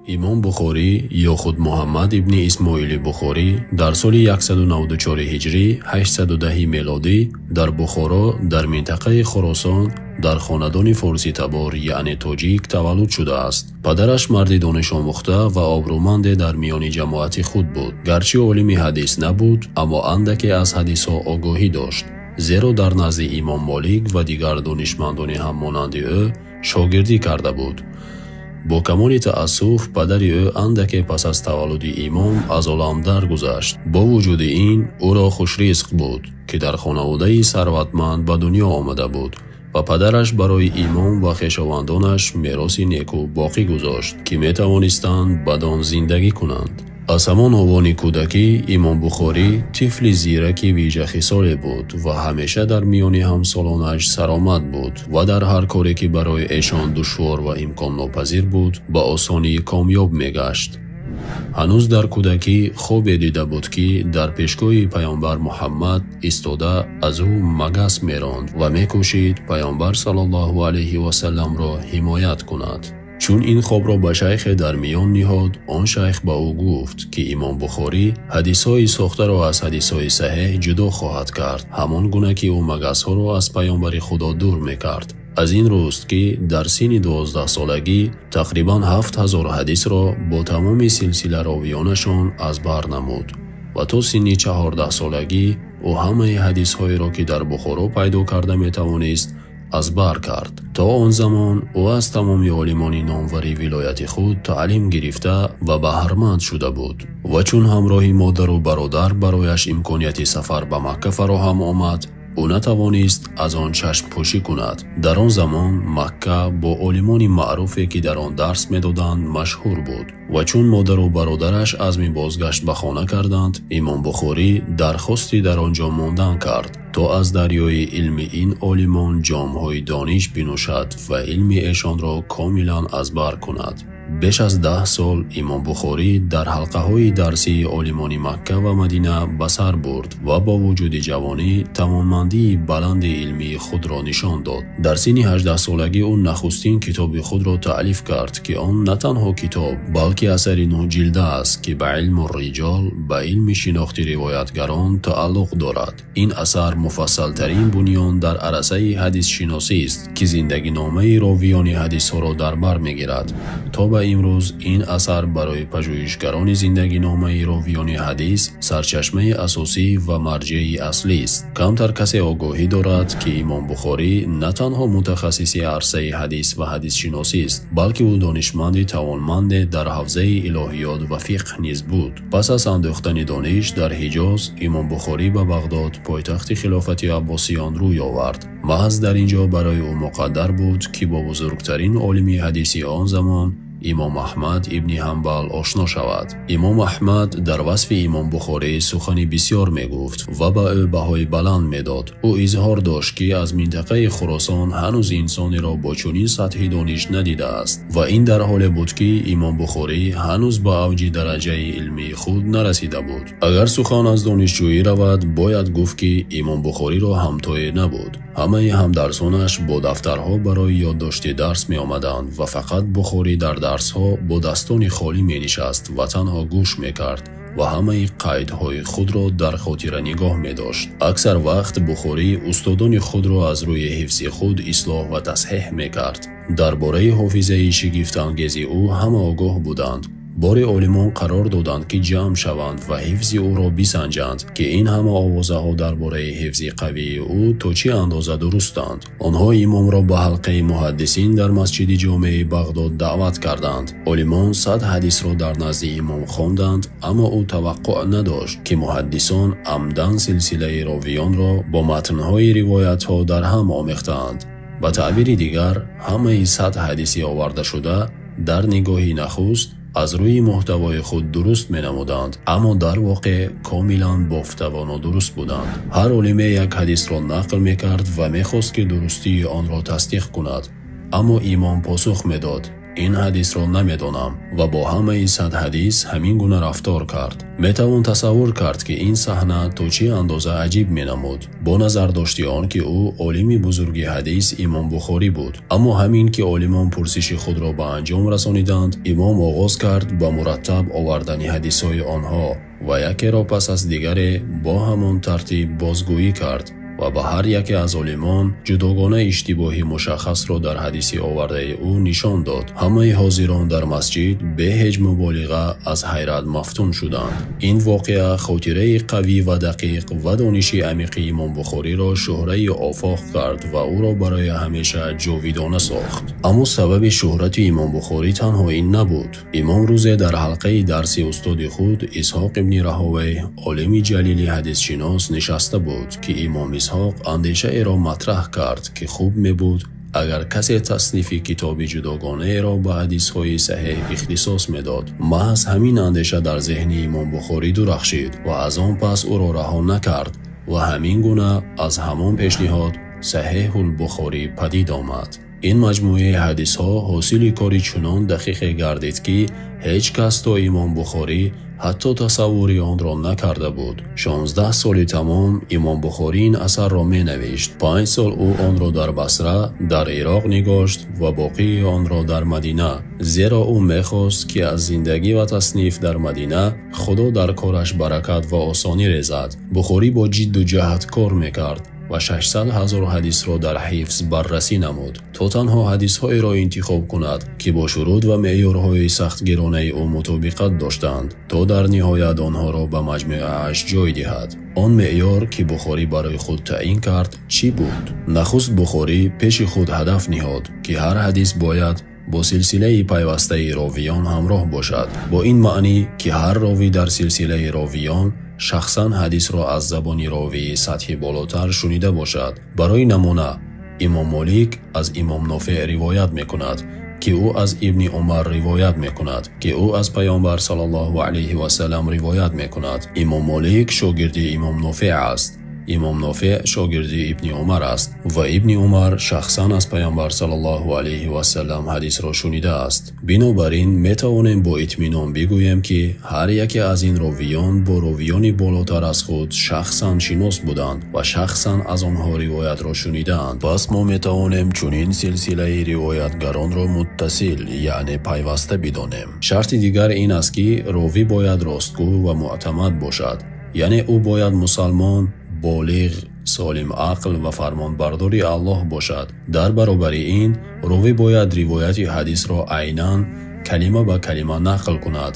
Имом Бухорӣ ё худ Муҳаммад ибни Исмоили Бухорӣ дар соли 194 ҳиҷрӣ 810 мелодӣ дар Бухоро дар минтақаи Хуросон дар хонадони форситабор яъне тоҷик таваллуд шудааст. Падараш марди донишомӯхта ва обрӯманде дар миёни ҷамоати худ буд. Гарчи олими ҳадис набуд, аммо андаке аз ҳадисҳо огоҳӣ дошт, зеро дар назди Имом Молик ва дигар донишмандони ҳаммонанди ӯ шогирдӣ карда буд. Бо камоли таассуф падари ӯ андаке пас аз таваллуди имом аз олам даргузашт. Бо вуҷуди ин ӯро хушризқ буд, ки дар хонаводаи сарватманд ба дунё омада буд ва падараш барои имом ва хешовандонаш мероси неку боқӣ гузошт, ки метавонистанд бадон зиндагӣ кунанд. Аз ҳамон овони кӯдакӣ Имом Бухорӣ тифли зираки вижахисоле буд ва ҳамеша дар миёни ҳамсолонаш саромад буд ва дар ҳар коре ки барои эшон душвор ва имконнопазир буд ба осонӣ комёб мегашт. Ҳанӯз дар кӯдакӣ хобе дида буд, ки дар пешгоҳи Паёмбар Муҳаммад истода аз ӯ магас меронд ва мекӯшид Паёмбар саллаллоҳу алайҳи васалламро ҳимоят кунад. Чун ин хобро ба шайхе дар миён ниҳод, он шайх ба ӯ гуфт, ки Имом Бухорӣ ҳадисҳои сохтаро аз ҳадисҳои саҳеҳ ҷудо хоҳад кард, ҳамон гуна ки ӯ магасҳоро аз Паёмбари Худо дур мекард. Аз ин рӯст, ки дар синни 12-солагӣ тақрибан 7000 ҳадисро бо тамоми силсила ровиёнашон аз бар намуд ва то синни 14-солагӣ ӯ ҳамаи ҳадисҳоеро, ки дар Бухоро пайдо карда метавонист, аз бар кард. То он замон ӯ аз тамоми олимони номвари вилояти худ таълим гирифта ва баҳрманд шуда буд ва чун ҳамроҳи модару бародар барояш имконияти сафар ба Макка фароҳам омад, ӯ натавонист аз он чашмпӯшӣ кунад. Дар он замон Макка бо олимони маъруфе, ки дар он дарс медоданд, машҳур буд ва чун модару бародараш азми бозгашт ба хона карданд, Имом Бухорӣ дархости дар он ҷо мондан кард, то аз дарёи илми ин олимон ҷомҳои дониш бинӯшад ва илми эшонро комилан аз бар кунад. Беш аз 10 сол Имом Бухорӣ дар ҳалқаҳои дарсии олимони Макка ва Мадина ба сар бурд ва бо вуҷуди ҷавонӣ тавонмандии баланди илмии худро нишон дод. Дар синни 18-солагӣ ӯ нахустин китоби худро таълиф кард, ки он на танҳо китоб, балки асари 9 ҷилда аст, ки ба илму риҷол, ба илми шинохти ривоятгарон тааллуқ дорад. Ин асар муфассалтарин бунён дар арсаи ҳадисшиносист, ки зиндагиномаи ровиёни ҳадисҳоро дар бар мегирад. То ба имрӯз ин асар барои пажӯҳишгарони зиндагиномаи ровиёни ҳадис сарчашмаи асосӣ ва марҷаи аслист. Камтар касе огоҳӣ дорад, ки Имом Бухорӣ на танҳо мутахассиси арсаи ҳадис ва ҳадисшиносист, балки ӯ донишманди тавонманде дар ҳавзаи илоҳиёт ва фиқҳ низ буд. Пас аз андӯхтани дониш дар Ҳиҷоз, Имом Бухорӣ ба Бағдод, пойтахти хилофати Аббосиён, рӯй овард. Маҳз дар ин ҷо барои ӯ муқаддар буд, ки бо бузургтарин олими ҳадиси он замон Имом Аҳмад ибни Ҳанбал ошно шавад. Имом Аҳмад дар васфи Имом Бухорӣ сухани бисёр мегуфт ва ба ӯ баҳои баланд медод. Ӯ изҳор дошт, ки аз минтақаи Хуросон ҳанӯз инсонеро бо чунин сатҳи дониш надидааст ва ин дар ҳоле буд, ки Имом Бухорӣ ҳанӯз ба авҷи дараҷаи илмии худ нарасида буд. Агар сухан аз донишҷӯӣ равад, бояд гуфт, ки Имом Бухориро ҳамтое набуд. Ҳамаи ҳамдарсонаш бо дафтарҳо барои ёддошти дарс меомаданд ва фақат Бухорӣ дар дарсҳо бо дастони холӣ менишаст ва танҳо гӯш мекард ва ҳамаи қайдҳои худро дар хотира нигоҳ медошт. Аксар вақт Бухорӣ устодони худро аз рӯи ҳифзи худ ислоҳ ва тасҳеҳ мекард. Дар бораи ҳофизаи шигифтангези ӯ ҳама огоҳ буданд. Бори олимон қарор доданд, ки ҷамъ шаванд ва ҳифзи ӯро бисанҷанд, ки ин ҳама овозаҳо дар бораи ҳифзи қавии ӯ то чӣ андоза дурустанд. Онҳо имомро ба ҳалқаи муҳаддисин дар масҷиди ҷомеи Бағдод даъват карданд. Олимон 100 ҳадисро дар назди имом хонданд, аммо ӯ таваққӯъ надошт, ки муҳаддисон амдан силсилаи ровиёнро бо матнҳои ривоятҳо дар ҳам омехтаанд. Ба таъбири дигар, ҳамаи 100 ҳадиси овардашуда дар нигоҳи нахуст аз рӯи муҳтавои худ дуруст менамуданд, аммо дар воқеъ комилан бофта ва нодуруст буданд. Ҳар олиме як ҳадисро нақл мекард ва мехост, ки дурустии онро тасдиқ кунад, аммо имом посух медод, ин ҳадисро намедонам, ва бо ҳамаи 100 ҳадис ҳамин гуна рафтор кард. Метавон тасаввур кард, ки ин саҳна то чӣ андоза аҷиб менамуд, бо назардошти он ки ӯ олими бузурги ҳадис Имом Бухорӣ буд. Аммо ҳамин ки олимон пурсиши худро ба анҷом расониданд, имом оғоз кард ба мураттаб овардани ҳадисҳои онҳо ва якеро пас аз дигаре бо ҳамон тартиб бозгӯӣ кард ва ба ҳар яке аз олимон ҷудогона иштибоҳи мушаххасро дар ҳадиси овардаи ӯ нишон дод. Ҳамаи ҳозирон дар масҷид бе ҳеҷ муболиға аз ҳайрат мафтун шуданд. Ин воқеа хотираи қавӣ ва дақиқ ва дониши амиқи Имом Бухориро шӯҳраи офоқ кард ва ӯро барои ҳамеша ҷовидона сохт. Аммо сабаби шӯҳрати Имом Бухорӣ танҳо ин набуд. Имом рӯзе дар ҳалқаи дарси устоди худ Исҳоқ ибни Раҳовай, олими ҷалили ҳадисшинос, нишаста буд, ки имом Исҳоқ андешаеро матраҳ кард, ки хуб мебуд агар касе таснифи китоби ҷудогонаеро ба ҳадисҳои саҳеҳ ихтисос медод. Маҳз ҳамин андеша дар зеҳни Имом Бухорӣ дурахшид ва аз он пас ӯро раҳо накард ва ҳамин гуна аз ҳамон пешниҳод Саҳеҳул Бухорӣ падид омад. Ин маҷмӯаи ҳадисҳо ҳосили кори чунон дақиқе гардид, ки ҳеҷ кас то Имом Бухорӣ ҳатто тасаввури онро накарда буд. 16 соли тамом Имом Бухорӣ ин асарро менавишт. 5 сол ӯ онро дар Басра, дар Ироқ нигошт ва боқии онро дар Мадина, зеро ӯ мехост, ки аз зиндагӣ ва тасниф дар Мадина Худо дар кораш баракат ва осонӣ резад. Бухорӣ бо ҷидду ҷаҳд кор мекард ва 600 000 ҳадисро дар ҳифз баррасӣ намуд, то танҳо ҳадисҳоеро интихоб кунад, ки бо шурут ва меъёрҳои сахтгиронаи ӯ мутобиқат доштанд, то дар ниҳоят онҳоро ба маҷмӯааш ҷой диҳад. Он меъёр, ки Бухорӣ барои худ таъин кард, чӣ буд? Нахуст Бухорӣ пеши худ ҳадаф ниҳод, ки ҳар ҳадис бояд бо силсилаи пайвастаи ровиён ҳамроҳ бошад, бо ин маънӣ, ки ҳар ровӣ дар силсилаи ровиён шахсан ҳадисро аз забони ровии сатҳи болотар шунида бошад. Барои намуна, Имом Молик аз Имом Нофеъ ривоят мекунад, ки ӯ аз Ибни Умар ривоят мекунад, ки ӯ аз Паёмбар саллаллоҳу алайҳи васаллам ривоят мекунад. Имом Молик шогирди Имом Нофеъ аст. Имом Нофеъ шогирди Ибни Умар аст ва Ибни Умар шахсан аз Паёмбар саллаллоҳу алайҳи васаллам ҳадисро шунидааст. Бинобар ин метавонем бо итминон бигӯем, ки ҳар яке аз ин ровиён бо ровиёни болотар аз худ шахсан шинос буданд ва шахсан аз онҳо ривоятро шунидаанд. Пас мо метавонем чунин силсилаи ривоятгаронро муттасил, яъне пайваста бидонем. Шарти дигар ин аст, ки ровӣ бояд ростгӯ ва муътамад бошад, яъне ӯ бояд мусалмон, болиғ, солим ақл ва фармонбардори Аллоҳ бошад. Дар баробари ин, ровӣ бояд ривояти ҳадисро айнан калима ба калима нақл кунад.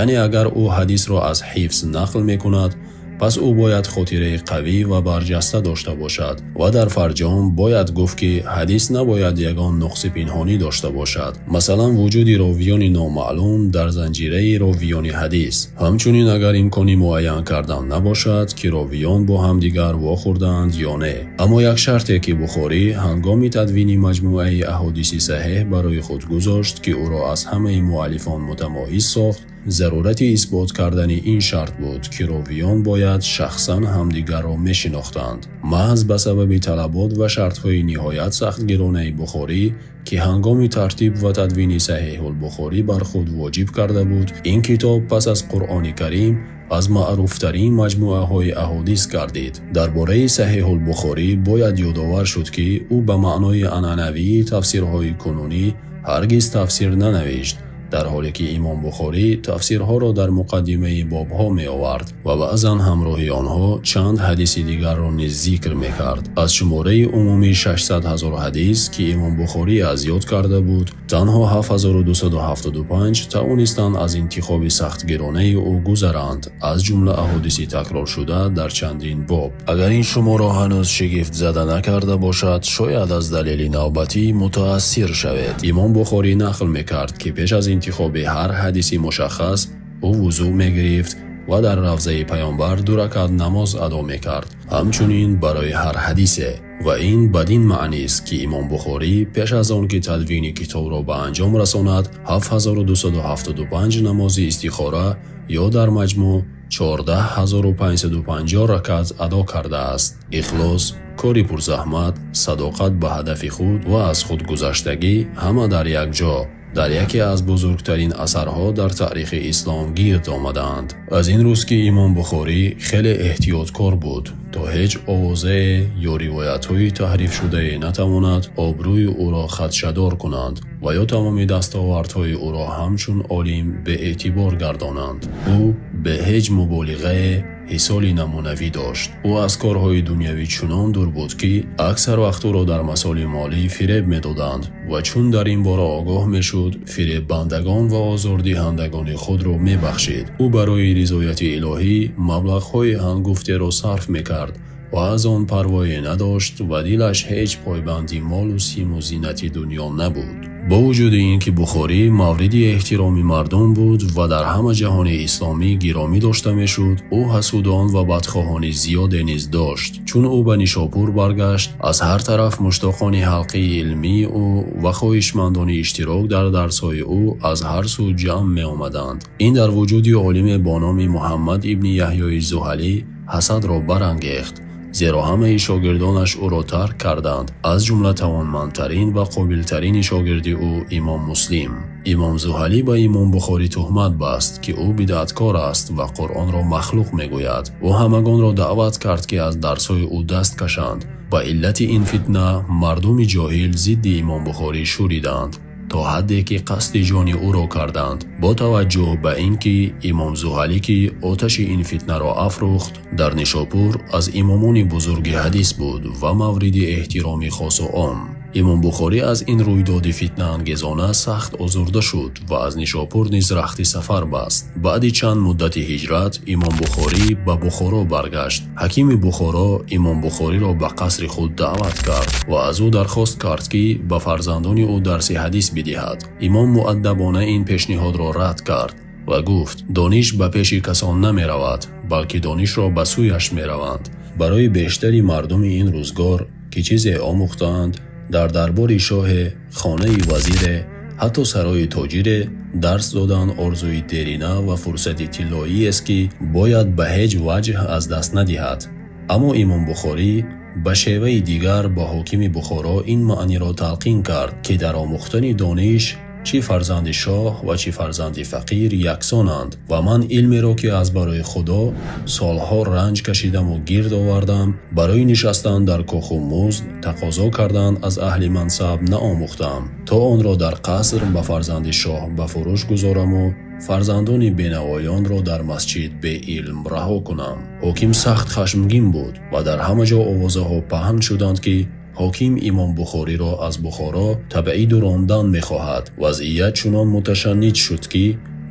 Яъне агар ӯ ҳадисро аз ҳифз нақл мекунад, пас ӯ бояд хотираи қавӣ ва барҷаста дошта бошад ва дар фарҷом бояд гуфт, ки ҳадис набояд ягон нуқси пинҳонӣ дошта бошад, масалан вуҷуди ровиёни номаълум дар занҷираи ровиёни ҳадис. Ҳамчунин агар имкони муайян кардан набошад, ки ровиён бо ҳамдигар вохӯрдаанд ё не. Аммо як шарте, ки Бухорӣ ҳангоми тадвини маҷмӯаи аҳодиси саҳеҳ барои худ гузошт, ки ӯро аз ҳамаи муаллифон мутамоиз сохт, зарурати исбот кардани ин шарт буд, ки ровиён бояд шахсан ҳамдигарро мешинохтанд. Маҳз ба сабаби талабот ва шартҳои ниҳоят сахтгиронаи Бухорӣ, ки ҳангоми тартиб ва тадвини Саҳеҳул Бухорӣ бар худ воҷиб карда буд, ин китоб пас аз Қуръони Карим аз маъруфтарин маҷмӯаҳои аҳодис гардид. Дар бораи Саҳеҳул Бухорӣ бояд ёдовар шуд, ки ӯ ба маънои анъанавии тафсирҳои кунунӣ ҳаргиз тафсир нанавишт, дар ҳоле ки Имом Бухорӣ тафсирҳоро дар муқаддимаи бобҳо меовард ва баъзан ҳамроҳи онҳо чанд ҳадиси дигарро низ зикр мекард. Аз шумораи умумии 600 000 ҳадис, ки Имом Бухорӣ аз ёд карда буд, танҳо 7275 тавонистанд аз интихоби сахтгиронаи ӯ гузаранд, аз ҷумла аҳодиси такроршуда дар чандин боб. Агар ин шуморо ҳанӯз шигифтзада накарда бошад, шояд аз далели навбатӣ мутаассир шавед. Имом Бухорӣ нақл мекард, ки пеш аз интихоби ҳар ҳадиси мушаххас ӯ вузӯ мегирифт ва дар равзаи Паёмбар 2 ракат намоз адо мекард, ҳамчунин барои ҳар ҳадисе. Ва ин бадин маънист, ки Имом Бухорӣ пеш аз он ки тадвини китобро ба анҷом расонад, 7275 намози истихора ё дар маҷмӯъ 14550 ракат адо кардааст. Ихлос, кори пурзаҳмат, садоқат ба ҳадафи худ ва аз худгузаштагӣ ҳама дар як ҷо. Дар яке аз бузургтарин асарҳо дар таърихи ислом гирд омадаанд. Аз ин рӯз ки Имом Бухорӣ хеле эҳтиёткор буд, то ҳеҷ овозае ё ривоятҳои таҳрифшудае натавонад обрӯи ӯро хадшадор кунанд ва ё тамоми дастовардҳои ӯро ҳамчун олим беэътибор гардонанд. Ӯ бе ҳеҷ муболиғае ҳисоли намунавӣ дошт. Ӯ аз корҳои дунявӣ чунон дур буд, ки аксар вақт ӯро дар масоили молӣ фиреб медоданд ва чун дар ин бора огоҳ мешуд, фиреббандагон ва озордиҳандагони худро мебахшид. Ӯ барои ризояти илоҳӣ маблағҳои ҳангуфтеро сарф мекард ва аз он парвое надошт ва дилаш ҳеҷ пойбанди молу симу зинати дунё набуд. Бо вуҷуди ин ки Бухорӣ мавриди эҳтироми мардум буд ва дар ҳама ҷаҳони исломӣ гиромӣ дошта мешуд, ӯ ҳасудон ва бадхоҳони зиёде низ дошт. Чун ӯ ба Нишопур баргашт, аз ҳар тараф муштоқони ҳалқаи илмии ӯ ва хоҳишмандони иштирок дар дарсҳои ӯ аз ҳар сӯ ҷамъ меомаданд. Ин дар вуҷуди олиме бо номи Муҳаммад ибни Яҳёи Зуҳалӣ ҳасадро барангехт, зеро ҳамаи шогирдонаш ӯро тарк карданд, аз ҷумла тавонмандтарин ва қобилтарини шогирди ӯ Имом Муслим. Имом Зуҳалӣ ба Имом Бухорӣ туҳмат баст, ки ӯ бидъаткор аст ва Қуръонро махлуқ мегӯяд. Ӯ ҳамагонро даъват кард, ки аз дарсҳои ӯ даст кашанд. Ба иллати ин фитна мардуми ҷоҳил зидди Имом Бухорӣ шӯриданд, то ҳадде ки қасди ҷони ӯро карданд. Бо таваҷҷӯҳ ба ин ки Имом Зуҳалӣ, ки оташи ин фитнаро афрӯхт, дар Нишопур аз имомони бузурги ҳадис буд ва мавриди эҳтироми хосу ом. Имом Бухорӣ аз ин рӯйдоди фитнаангезона сахт озурда шуд ва аз Нишопур низ рахти сафар баст. Баъди чанд муддати ҳиҷрат Имом Бухорӣ ба Бухоро баргашт. Ҳакими Бухоро Имом Бухориро ба қасри худ даъват кард ва аз ӯ дархост кард, ки ба фарзандони ӯ дарси ҳадис бидиҳад. Имом муаддабона ин пешниҳодро рад кард ва гуфт: дониш ба пеши касон намеравад, балки донишро ба сӯяш мераванд. Барои бештари мардуми ин рӯзгор, ки чизе омӯхтаанд, дар дарбори шоҳе, хонаи вазире, ҳатто сарои тоҷире дарс додан орзуи дерина ва фурсати тиллоӣ аст, ки бояд ба ҳеҷ ваҷҳ аз даст надиҳад. Аммо Имом Бухорӣ ба шеваи дигар ба ҳокими Бухоро ин маъниро талқин кард, ки дар омӯхтани дониш чӣ фарзанди шоҳ ва чӣ фарзанди фақир яксонанд ва ман илмеро, ки аз барои Худо солҳо ранҷ кашидаму гирд овардам, барои нишастан дар коху музд тақозо кардан аз аҳли мансаб наомӯхтам, то онро дар қаср ба фарзанди шоҳ ба фурӯш гузораму фарзандони бенавоёнро дар масҷид беилм раҳо кунам. Ҳоким сахт хашмгин буд ва дар ҳама ҷо овозаҳо паҳн шуданд, ки ҳоким Имом Бухориро аз Бухоро табъиду рондан мехоҳад. Вазъият чунон муташанниҷ шуд, ки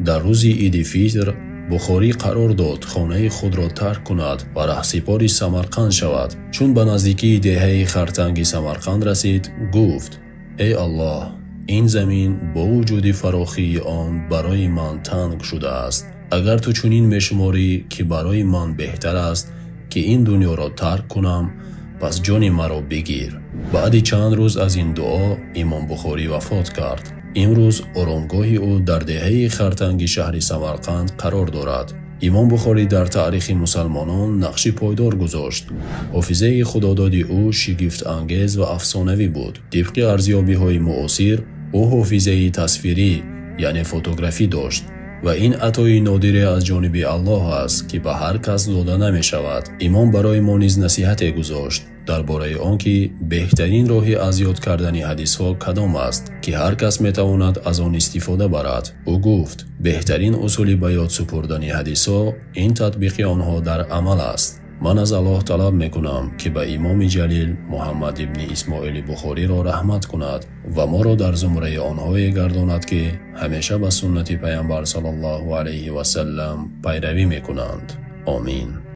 дар рӯзи Иди Фитр Бухорӣ қарор дод хонаи худро тарк кунад ва раҳсипори Самарқанд шавад. Чун ба наздикии деҳаи Хартанги Самарқанд расид, гуфт: эй Аллоҳ, ин замин бо вуҷуди фарохии он барои ман танг шудааст. Агар ту чунин мешуморӣ, ки барои ман беҳтар аст, ки ин дунёро тарк кунам, пас ҷони маро бигир. Баъди чанд рӯз аз ин дуо Имом Бухорӣ вафот кард. Имрӯз оромгоҳи ӯ дар деҳаи Хартанги шаҳри Самарқанд қарор дорад. Имом Бухорӣ дар таърихи мусалмонон нақши пойдор гузошт. Ҳофизаи худододи ӯ шигифтангез ва афсонавӣ буд. Тибқи арзёбиҳои муосир, ӯ ҳофизаи тасвирӣ, яъне фотографӣ дошт ва ин атои нодире аз ҷониби Аллоҳ аст, ки ба ҳар кас дода намешавад. Имом барои мо низ насиҳате гузошт дар бораи он, ки беҳтарин роҳи аз ёд кардани ҳадисҳо кадом аст, ки ҳар кас метавонад аз он истифода барад. Ӯ гуфт: беҳтарин усули ба ёд супурдани ҳадисҳо ин татбиқи онҳо дар амал аст. Ман аз Аллоҳ талаб мекунам, ки ба Имоми Ҷалил Муҳаммад ибни Исмоили Бухориро раҳмат кунад ва моро дар зумраи онҳое гардонад, ки ҳамеша ба суннати Паёмбар саллаллоҳу алайҳи васаллам пайравӣ мекунанд. Омин.